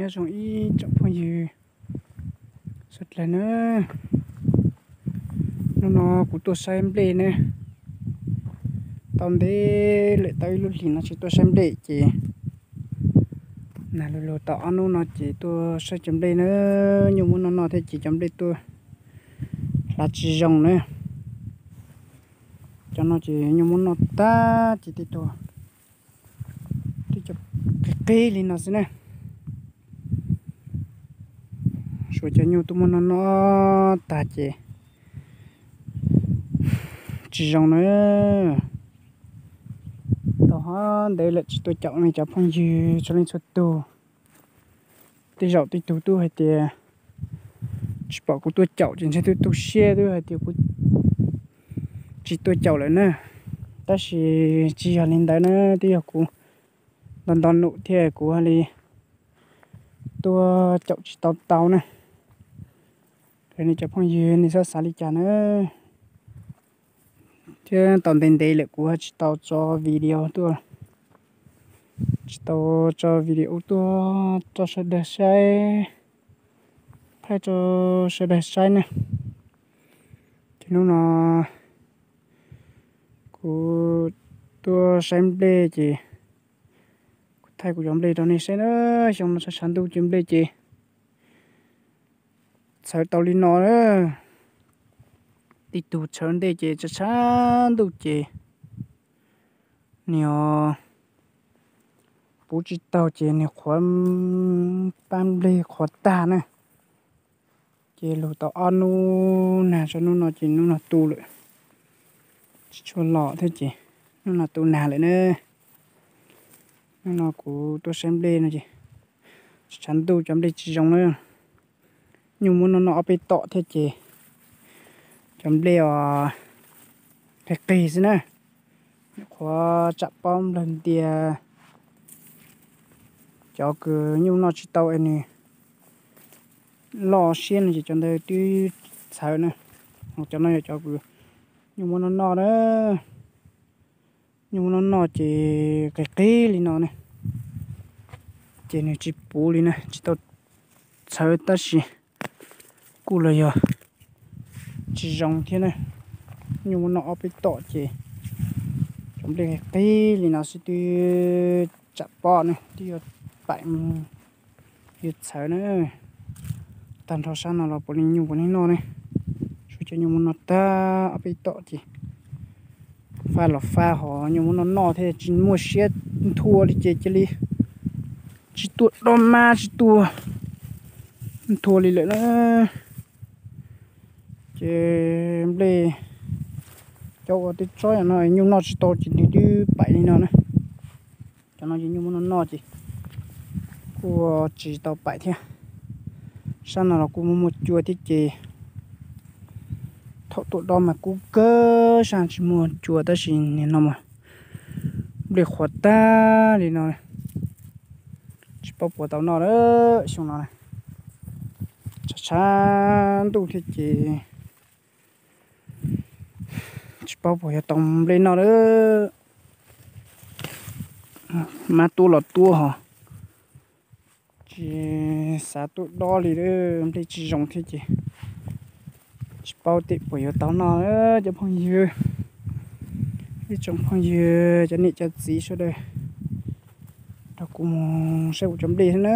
Nyob zoo ib tsoom phooj ywg sawv dlawg na, hnub no kuv tuaj saib nplej ne. Tau ntev lawm, tau ib lub hlis no tsis tuaj saib nplej ces nag lug lug tau ob hnub no ces tuaj saib cov nplej na. Nyuj muab noj noj thiab ces cov nplej tuaj hlav tsis zoo na. Cov no ces nyuj muab noj tag ces tej tug twb cov qig qig li no xwb na. Suav cov nyuj tuaj muab noj noj tag ces tsis zoo na. Tau hov ntev lawm tsis tuaj caum nej cov phooj ywg txhua leej txhua tug. Tej zaum tej tug twb hais tias tsis pom kuv tuaj caum ces ntshe twb tu siab twb hais tias kuv tsis tuaj caum lawm na. Tab sis tsis yog li ntawd na, twb yog kuv nto nto num thiab kuv hais li tuaj caum tsis tau tau na. Ces nej cov phooj ywg nej txhob xav li cas na. Thiab tau ntev ntev lawm kuv ho tsis tau tso video tuaj, tsis tau tso video tuaj rau sawv daws saib, thaij rau sawv daws saib na. Ces hnub no kuv tuaj saib nplej ces kuv thaij kuv cov nplej rau nej saib na. Xyoo no tshav tshav ntuj ces nplej ces txhawv tau li no na. Tej tug txhawv ntej ces tshav tshav ntuj ces nws puv tsis taug ces nws qhuav pab nplej qhuav tag na. Ces lug tau ob hnub nag tso hnub no ces hnub no tu lawm, tsis tshua los thiab ces hnub no tu nag lawm na. Hnub no kuv tuaj saib nplej no ces tshav ntuj cov nplej tsis zoo na. Nyuj muab noj noj ob peb tom thiab ces cov nplej os qig qig xwb na. Qhuav tsam pob nplawg ntias, cov kws nyuj noj tsis tau es nws loj siab no ces cov ntawd twb txhawv na. Cov no yog cov kws nyuj muab noj noj na. Nyuj muab noj noj ces qig qig li no ne, ces nws tsis puv li na, tsis tau txhawv tab sis kuj los yog tsis zoo thiab na. Nyuj muab noj ob peb tom ces cov nplej qig qig li no xwb twb tsam pob ne, twb yuav paim mus yuav txhawv na. Tag nrho sab no los puav leej nyuj puav leej noj ne. Suav cov nyuj muab noj tag ob peb tom ces faj los faj hos nyuj muab noj noj thiab tsis muaj siab nthua li ces cia li tsis tuaj dob mab tsis tuaj nthua li lawm na. Ces nplej cov uas twb tsob no nyuj noj tsis tau ces nws twb paim li no na. Cov no ces nyuj muab noj noj ces kuj tsis tau paim thiab. Sab no los kuj muaj muaj cua thiab ces thaum tuaj dob mas kub kawg sab tsis muaj cua tab sis nim no mas nplej qhuav tag li no, tsis paub puas tau noj lawm xyoo no. Tshav tshav ntuj thiab ces tsis paub puas yuav tau nplej noj lawm. Mab tuab los tuab hos tsis xav tuaj dob li lawm, nplej tsis zoo thiab ces tsis paub tias puas yuav tau noj lawm cov phooj ywg. Ib tsoom phooj ywg cov niam cov txiv sawv daws nrog kuv mus saib kuv cov nplej thiab na.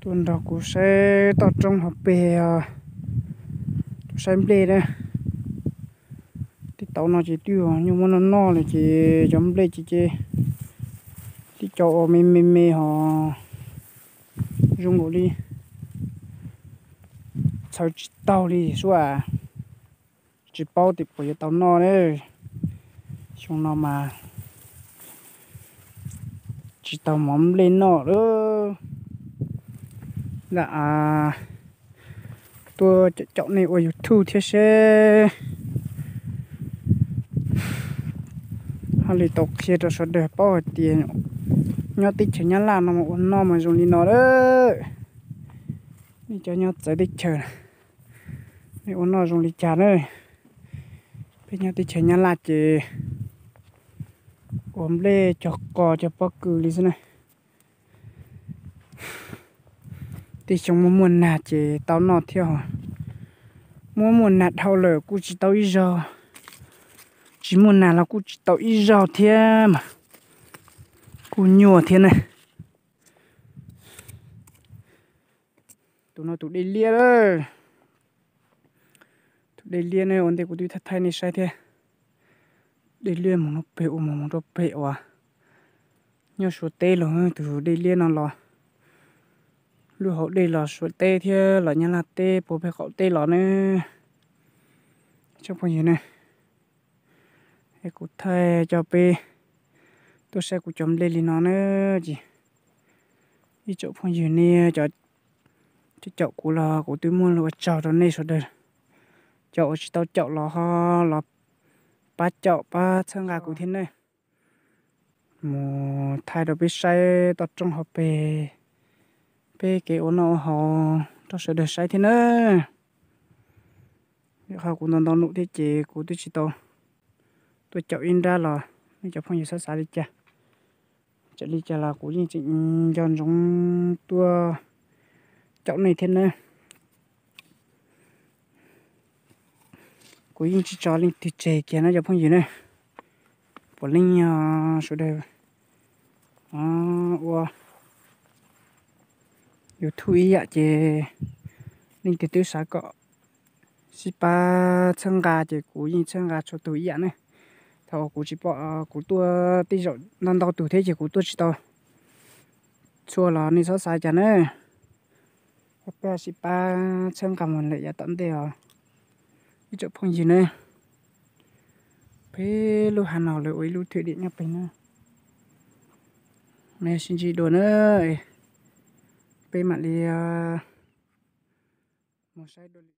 Tuaj nrog kuv saib toj roob hauv pes os, tuaj saib nplej na. Tej tauv no ces twb nyuj muab noj noj lawm ces cov nplej ces ces tib co uas me me me hos zoo nkaus li txhawv tsis taug li xwb as. Tsis paub tias puas yuav tau noj ne. Xyoo no mas tsis tau mov nplej noj lawm. Lam tuaj caum caum nej ua YouTube thiab seb haj li tau qhia rau sawv daws paub hais tias nyob teb chaws Nyab Laj no mas ua noj mas zoo li no lawm. Nej cov nyob txawv teb chaws, nej ua noj zoo li cas na? Peb nyob teb chaws Nyab Laj ces ua nplej cog qos cog pob kws li xwb na. Tej xyoo muaj muaj nag ces tau noj thiab os. Muaj muaj nag dhau lawm kuj tsis tau ib zaug, tsis muaj nag los kuj tsis tau ib zaug thiab mas kuj nyuaj thiab ne. Tus no tus dej liab lawm. Tus dej liab ne, ua ntej kuv twb thaij thaij nej saib thiab. Dej liab mus no pem ua mus mus rau pem uas nyob Suav teb los tus dej liab no los lub hauv dej los Suav teb thiab los Nyab Laj teb puag pem qaum teb los ne. Tsoom phooj ywg ne, es kuv thaij coj peb tuaj saib kuv cov nplej li no na. Ces ib tsoom phooj ywg nej cov caum kuv los kuv twb muaj lus ua tsaug rau nej sawv daws. Cov uas tsis tau caum los ho los pab caum pab txhawb nqa kuv thiab ne. Mus thaij rau peb saib toj roob hauv pes, peb kev ua noj ua haus rau sawv daws saib thiab na. Vim qhov kuv ntau ntau num thiab ces kuv twb tsis tau tuaj caum ib nrab los nej cov phooj ywg xav xav li cas. Txawm li cas los kuv yeej tseem nco ntsoov tuaj caum nej thiab na. Kuv yeej tsis tso leej twg tseg kiag no cov phooj ywg ne. Puav leej yog sawv daws ua YouTube ib yam ces leej twg twb xav kom sib pab txhawb nqa ces kuv yeej txhawb nqa txhua tus ib yam ne. Thaum kuv tsis pom kuv tuaj tej zaum ntau ntau tus thiab ces kuv tuaj tsis tau txhua los nej txhob xav cas na. Peb sib pab txhawb nqa mus lawm yav tom ntej os ib tsoom phooj ywg ne. Peb lub hav no lawv ua ib lub thwm dim nyob pem na. Nej sib ntsib dua na, peb mam li mus saib dua.